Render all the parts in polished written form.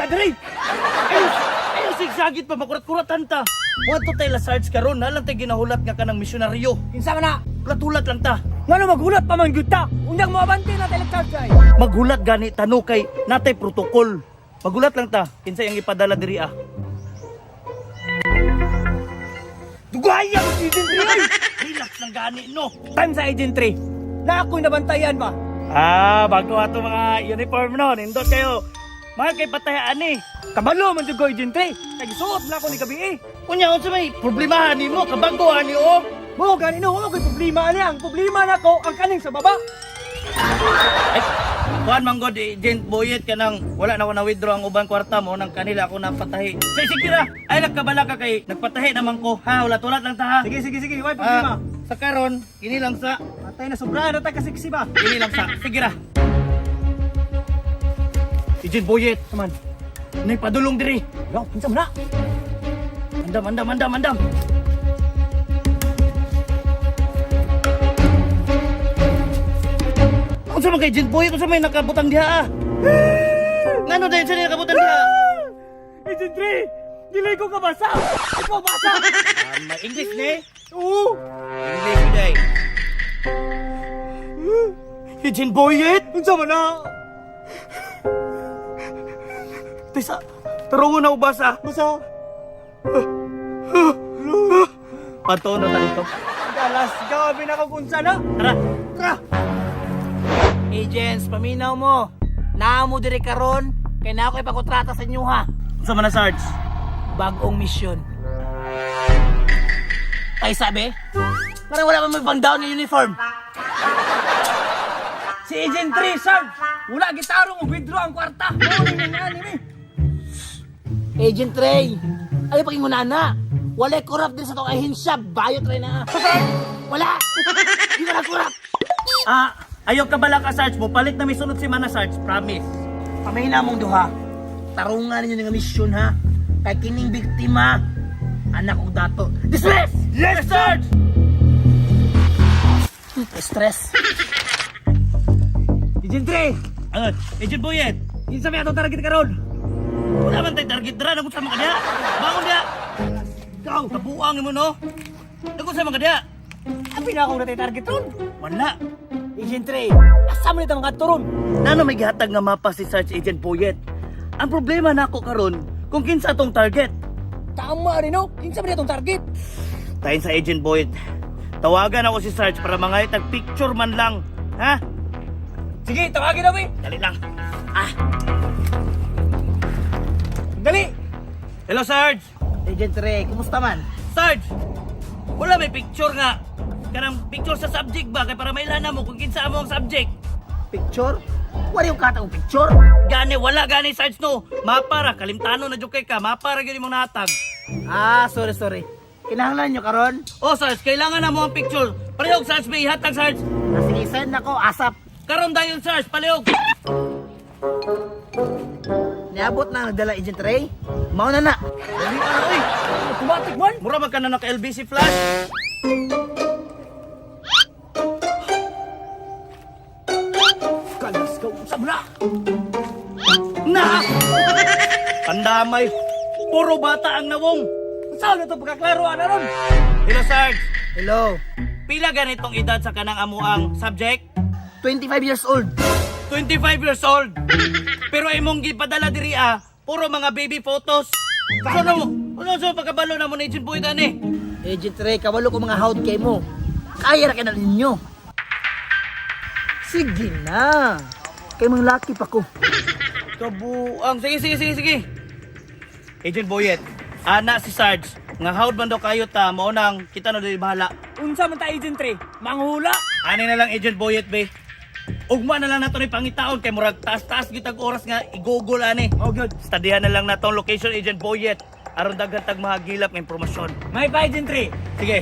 diri. Ayos, ayos sigsagit pa makurat-kuratan ta. Wato tay la Sarge karon, na lang tay ginahulat nga kanang misyonaryo. Kinsa man na? Hulat-hulat lang ta. Ngano maghulat pa man gyud ta? Unyang moabante na tayo charge ay. Maghulat gani tano kay natay protocol. Maghulat lang ta kinsay ang ipadala diri ah. Dugaya ko si Agent 3 ay. Relax lang gani no. Time sa Agent 3. Na ako'y nabantayan ba? Ah, bago ato mga uniform no, nindot kayo. Mga kay patayaan eh. Kabalo man jud ko Agent 3. Nagisuot na ako ni gabi eh. Unya unsa may problema ani mo kabago ani oh. Mo gani no, wala ko'y problema ani. Ang problema nako ang kaning sa baba. Ay, kuan man god Agent Boyet kanang wala na ko na withdraw ang ubang kwarta mo nang kanila ako napatahi. Say sige ra, ay nagkabala ka kay nagpatahi naman ko. Ha, hulat-hulat lang ta ha. Sige sige sige, way problema. Ah, sa karon kini lang sa Patay na sobra na ta kasi ba. kini lang sa. Sige ra. Agent Boyet, Kaman. nay padulong diri. Yo, kinsa man na? Andam, andam, andam, andam. Unsa man kay Agent Boyet, unsa may nakabutang diha ah? Ngano dayon sa nakabutang diha? Agent 3, dili ko kabasa. Ikaw basa. English ni? Oo. English day. Agent Boyet? Unsa man na? Tesa, tarungon na ubasa. Basa. Pato na ta dito. Galas, gabi na ko kung na. Tara. Tara. Agents, paminaw mo. Naamo diri karon kay na ako ipakontrata sa inyo ha. Unsa man na Sarge? Bagong misyon. Ay sabi, parang wala pa may pang down na uniform. Si Agent 3, Sarge. Wala gitarong og withdraw ang kwarta. Mao ni nga ni. Agent Ray, ay pakingo na. Wala corrupt din sa tong ahensya, bayot rin na. Wala! Di wala corrupt. Ah, ayaw ka bala ka Sarge mo. Palit na may sunod si Mana Sarge, promise. Pamahina mong duha. Tarungan ninyo nga misyon ha. Kay kining biktima, anak og dato. Dismiss! Yes, Sarge! Stress. Agent 3, Ano, Agent Boyet, kinsa may atong target karon? wala man tayo target dra, nagun sa mga diha. Bangon diha. Ikaw, kabuang mo no. Nagun sa mga diha. Abi na ako na tayo target ron. Wala. Agent 3, asa man itong mga turon? Nano may gihatag nga mapa si Sarge Agent Boyet. Ang problema nako karon kung kinsa atong target. Tama rin no, kinsa man itong target? Tayo sa Agent Boyet. Tawagan ako si Sarge para mangayit ang picture man lang. Ha? Sige, tawagin na we. Dali lang. Ah. Dali. Hello, Sarge. Agent Ray, kumusta man? Sarge! Wala may picture nga. Kanang picture sa subject ba? Kay para mailana mo kung kinsa mo ang subject. Picture? Wala yung katang picture? Gani, wala gani, Sarge, no. Mapara, kalimtano na jud kay ka. Mapara gyud imong nahatag. Ah, sorry, sorry. Kinahanglan nyo karon? Oh, Sarge, kailangan na mo ang picture. Palihog, Sarge, may ihatag, Sarge. Ah, sige, send ako, asap. Karon dayon, Sarge, palihog. Niabot na ang nagdala Agent Ray. Mauna na. Dali ka na, oy. Automatic man. Mura man ka na naka-LBC flash. Kalas ka, unsa man na? Na! Pandamay. Puro bata ang nawong. Unsa na itong pagkaklaro ana ron? Hello, Sarge. Hello. Pila ganitong edad sa kanang amuang subject? 25 years old. 25 years old. Pero imong gipadala diri ah, puro mga baby photos. So no, ano so pagkabalo na mo na Agent Boy ani? Agent Ray, kawalo ko mga hawd kay mo. Kaya ra kay na ninyo. Sige na. Kay mga laki pa ko. Kabuang. Sige, sige, sige, sige. Agent Boyet, ana si Sarge, nga hawd man daw kayo ta, mao nang kita na dili bahala. Unsa man ta Agent 3? Manghula. Ani na lang Agent Boyet be. Ugma na lang nato ni pangitaon kay murag taas-taas gitag oras nga i-google ani. Oh good. Studyhan na lang nato ang location Agent Boyet aron daghan tag mahagilap nga impormasyon. May pa Agent 3. Sige.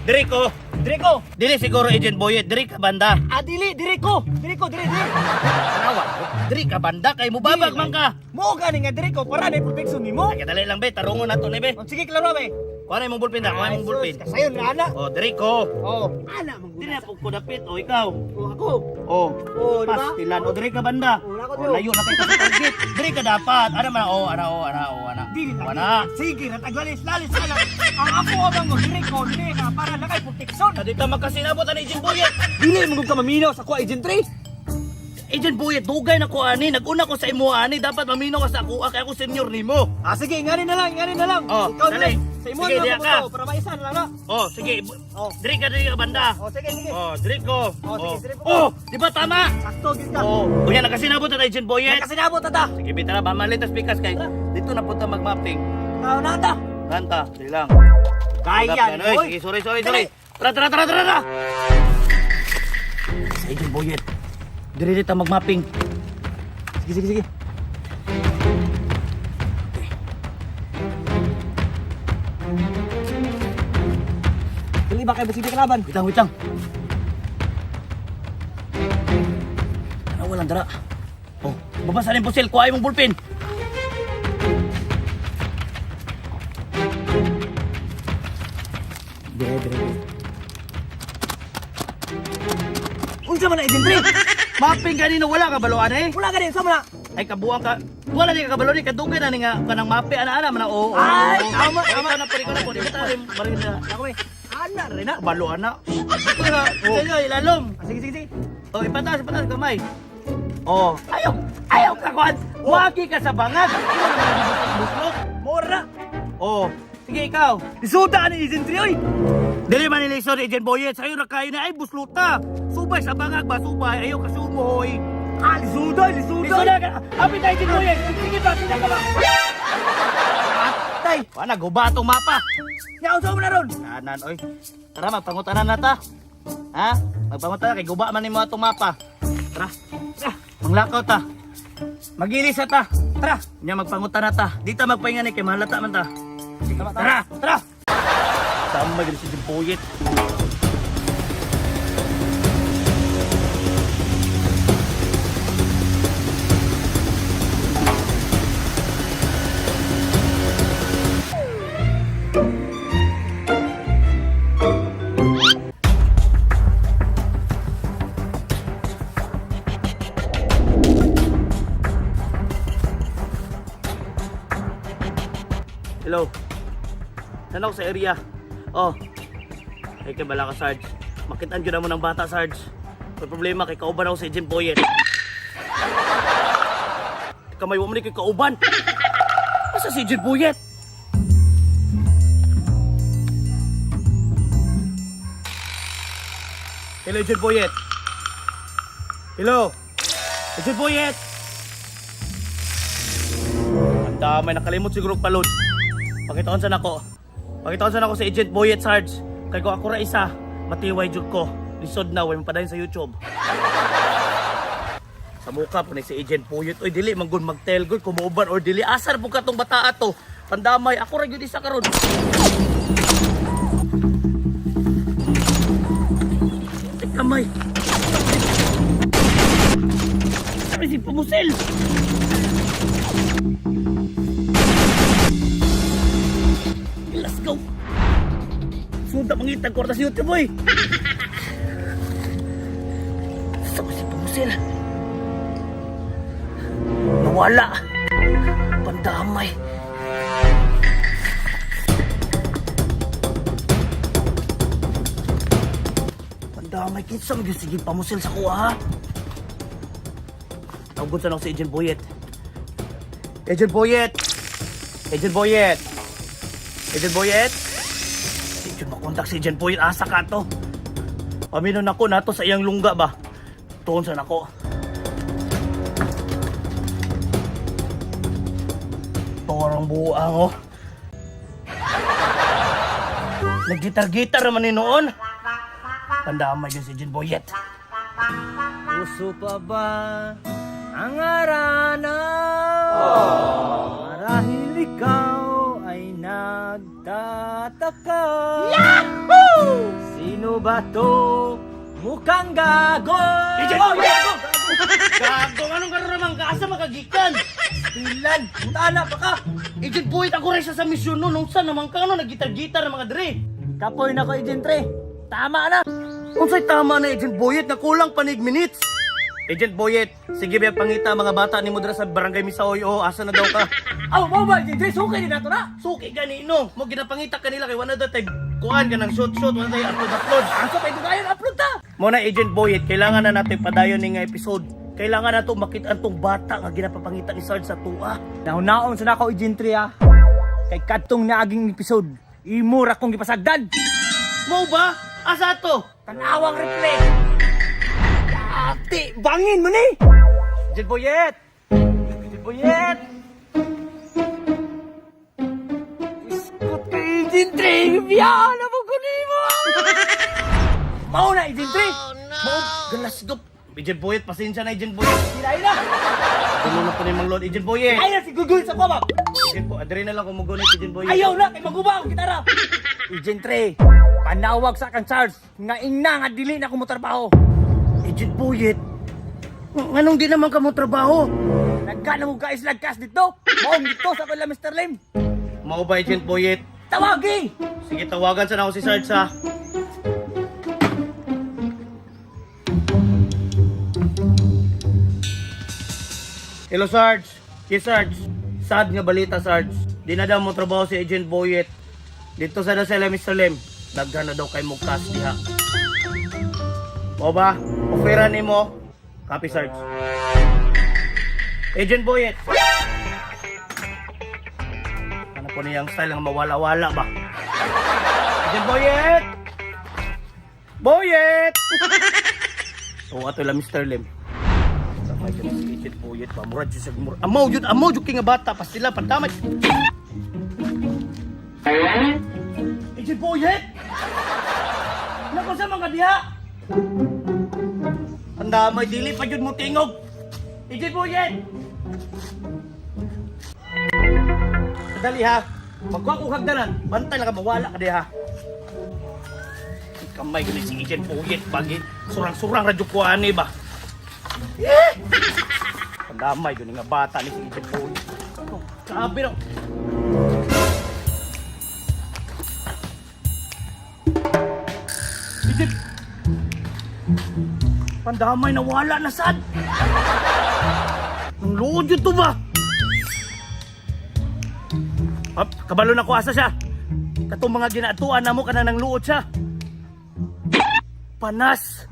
Diri ko. Dire ko. Dili siguro Agent Boyet, diri ka banda. Ah, dili, dire ko. Dire ko, dire, dire. Tanawa. Diri ka banda kay mubabag man ka. Mo gani nga dire ko para na protection nimo. Ay, kadali lang be, tarungon nato ni be. Oh, sige, klaro be. Kuha na imong ballpen da, kuha imong ballpen. Kasayon na ana. Oh, diri ko. Oh, ana man Dili na po ko dapit oh ikaw. Oh, ako. Oh. Oh, di ba? Pastilan oh diri ka banda. Oh, nako, Oh, layo na kay ka sa target. Diri ka dapat. Ana man oh, ana oh, ana oh, ana. Dili lagi. Ana. Sige, rataglalis, lalis ala. Ang ako abang mo diri ko diri ka para na kay proteksyon. Dito ta magkasinabot ani Agent Boyet. Dili mo ka maminaw sa kuha Agent Ray. Agent Boyet, dugay na ko ani. Naguna ko sa imo ani, dapat maminaw ka sa ako kay ako senior nimo. Ah sige, ingani na lang, ingani na lang. Oh, Ikaw na dali. lang. Sa imo Sige, na diya lang ka. ko para maisa na lang na. Oh, sige. Oh. Diri ka banda. Oh, sige, sige. Oh, diri ko. Oh, sige, diri ko. Oh, di ba tama? Sakto gid ka. Oh, unya nakasinabot na Agent Boyet. Nakasinabot ta ta. Sige, bitara ba malitas pikas kay dito na punta magmapping. Tao na ta. Kanta, dili lang. Kaya Oy, sige, sorry, sorry, sorry. Tara, tara, tara, tara, tara. Sa Agent Boyet. Diri dito magmapping. Sige, sige, sige. Dili ba kay basig kalaban? Wait lang, wait lang. Tara, walang dara. Oh, babasa rin pusil. Kuha imong bullpen. Dire, dire, dire. Unsa man na Agent Ray? Mapping kanino wala ka baluan eh. Wala ka din, sa man na. Ay kabuang ka. Wala di ka kabalo ni kadugay na ni nga kanang mapi ana ana man oo. Ay, tama, tama. Ikaw na pari ko na po. Di ba tayo baril na. Ako eh. Ana rin na. Kabalo ana. Sige, ilalom. Ah, sige, sige, sige. Oh, ipataas, ipataas kamay. Oh, ayaw, ayaw ka kuan. Wagi ka sa bangag. Ikaw naman ang buslok. Mora. Oh, sige ikaw. Isuda ni Agent Ray oy. Dili man ni Lisod, Agent Boyet, sayo ra kayo na ay busluta. Subay sa bangag ba subay, ayaw ka sumoy. Ah, lisuda, lisuda. Lisuda ka. Apit tayo Agent Boyet. Sige ba, sige ka ba. Tay, Wala guba atong mapa. nya unsa man na ron? Kanan oy. Tara magpangutanan na ta. Ha? Magpangutanan kay guba man nimo atong mapa. Tara. Tara, Manglakaw ta. Magilis na ta. tara. Nya magpangutan na ta. Di ta magpahinga ni kay mahalata man ta. Sige, Tama, tama. tara, tara. Sama gyud si Jimpoyet. Hello. Nanaw sa area. Oh. Ay kay bala ka Sarge. Makitaan gyud mo ng bata Sarge. May problema kay kauban ako sa Agent Boyet. Kamay wa man ni kay kauban. Asa si Agent Boyet? Hello, Agent Boyet. Hello. Agent Boyet. Ang damay, nakalimot siguro og palod. Pakitaon sa nako. Pakitaon sa nako si Agent Boyet Sarge. Kay ko ako ra isa, matiway jud ko. Lisod na way mapadayon sa YouTube. Sa mukha po ni si Agent Boyet, oy dili man gud magtel gud kumuuban or dili asar po katong bata ato. Pandamay ako ra gyud isa karon. Ay, kamay. Sabi si Pamusel. Let's go. Sunda mangitag kwarta sa YouTube, boy. Sa si Pamusel. Nawala. Pandamay. Pandamay kinsa man gyud sige Pamusel sa kuha ha. Tawgon sa nako si Agent Boyet. Agent Boyet. Agent Boyet. Agent Boyet? Di jud makontak si Agent Boyet. Asa ka to? Paminon ako nato sa iyang lungga ba? Tuon sa nako. Torong buang oh. Naggitar-gitar naman ni noon. Pandamay yun si Agent Boyet. Uso pa ba ang arana? Marahil ikaw ay nagtataka. Yahoo! Sino ba to? Mukhang gago! Agent Boyet! Gago! Anong karoon naman ka? Asa makagikan? Pilan, mutana pa ka. Agent Boyet, ako rin siya sa misyon no. Nung saan naman ka, ano, nagitar-gitar ng mga dre. Kapoy na ko, Agent Ray. Tama na. Unsay tama na, Agent Boyet, na kulang panig minutes. Agent Boyet, sige ba pangita mga bata ni mo dra sa barangay Misaoy, oh, asa na daw ka? Aw, mao ba, Agent Ray? Sukay din nato na. Suki ganino, mo ginapangita kanila kay wala daw tay kuan ka ng shoot-shoot, wala tay upload-upload. Ang sa pwede kayo, upload ta. Mo na Agent Boyet, kailangan na natin padayon ni nga episode. Kailangan na to makita antong bata nga ginapapangita ni Sarge sa tuwa. Nahunaon sa nako, Agent Ray, ah. Kay kadtong naaging episode, imo ra kong gipasagdan. Mo ba? Asa to? Tanawang replay. Ate, bangin mo ni. Agent Boyet! Agent Boyet! Iskot ka, Agent Ray. Biyaan mo ko nimo. Mao na, Agent Ray. Mo, galasgop. Agent Boyet, pasensya na Agent Boyet. Sila na. Tulo na po ni Mang Lord, Agent Boyet. Ay na si Google sa kwabab. Agent Boyet, adre na lang kung mugunit, Agent Boyet. Ayaw na, kay maguba ang gitara. Agent Ray, panawag sa kang Charles. Nga ingna nga dili na ko motrabaho. Agent Boyet, nganong di naman ka mo trabaho? Nagka na mo guys lagkas dito. Maong dito sa kala Mr. Lim. Mao ba, Agent Boyet? Tawagi! Sige, tawagan sana ako si Sarge ha. Hello, Sarge. Yes, Sarge. Sad nga balita, Sarge. Di na daw mo trabaho si Agent Boyet. Dito sa sila, Mr. Lim. Daghan na daw kay mo cash diha. O ba? Ofera nimo. Copy, Sarge. Agent Boyet. Ano po niyang style nga mawala-wala ba? Agent Boyet! Boyet! Oo, ato lang Mr. Lim. Tamay ka si Agent Boyet ba? Murad yun sa murad. Amaw yun, amaw yun kay nga bata. Pastila, pantamay. Agent Boyet! Nako sa mga diha! Ang damay, dili pa yun mo tingog! Agent Boyet! Dali ha. Magkuha ko hagdanan. Bantay lang ka mawala ka diha. Kamay gani si Agent Boyet bagi surang-surang radyo ko ani ba. Eh! Pandamay gani nga bata ni si Agent Boyet. Oh, grabe no. Agent Pandamay nawala na sad. Ang luod yun to ba? Hop, kabalo na ko asa siya. Katong mga ginaatuan na mo kana nang luot siya. Panas.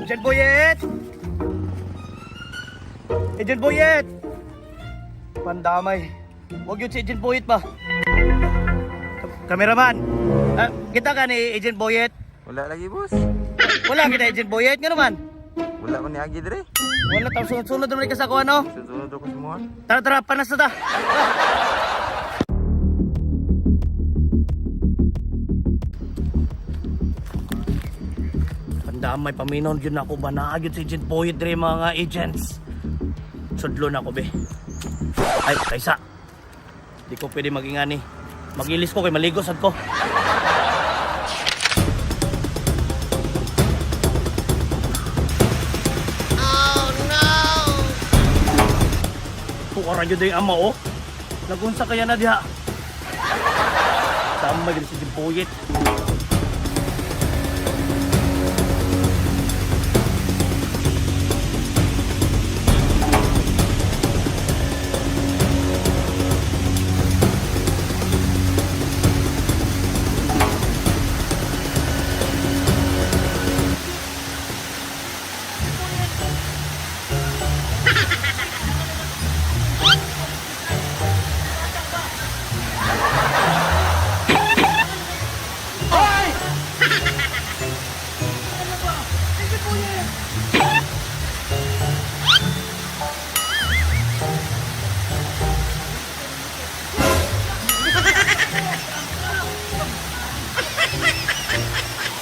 Agent Boyet! Agent Boyet! Pandamay. Huwag yun si Agent Boyet ba? Cameraman, ah, kita ka ni Agent Boyet? Wala lagi, boss. Wala kita Agent Boyet, nga naman. Wala man ni Agi dire. Wala, tapos sunod-sunod naman ka sa ako, ano? Susunod ako sa mga. Tara, tara, panas na ta. Pandamay, paminaw yun ako ba? Naagyod si Agent Boyet dre mga agents. Sudlo na ako, be. Ay, kaysa. Di ko pwede magingani. Magilis ko kay maligo sad ko. Tukaran yun yung ama, oh. Nagunsa kaya na diha. Sama gyud si Agent Boyet.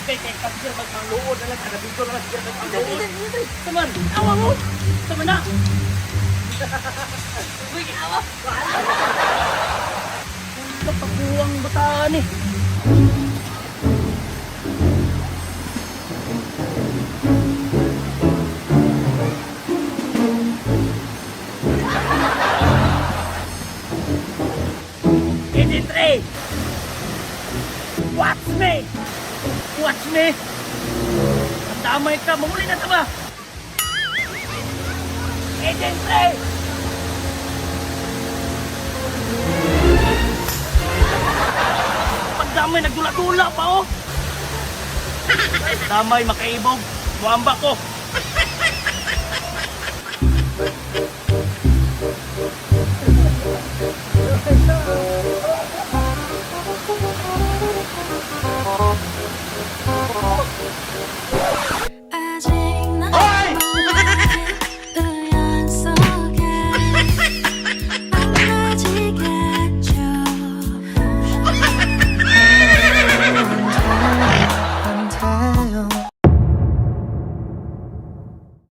Kay kay kapir magpangluod na lang kada video na lang siguro magpangluod. Taman, awa mo. Taman na. Uy, awa. Kapakuwang bataan eh. Agent Ray! Watch me! Watch me! Ang damay ka! Mamuli na ta ba? Agent Ray! Pagdamay, nagdula-dula pa oh! Damay, makaibog! Muamba ko!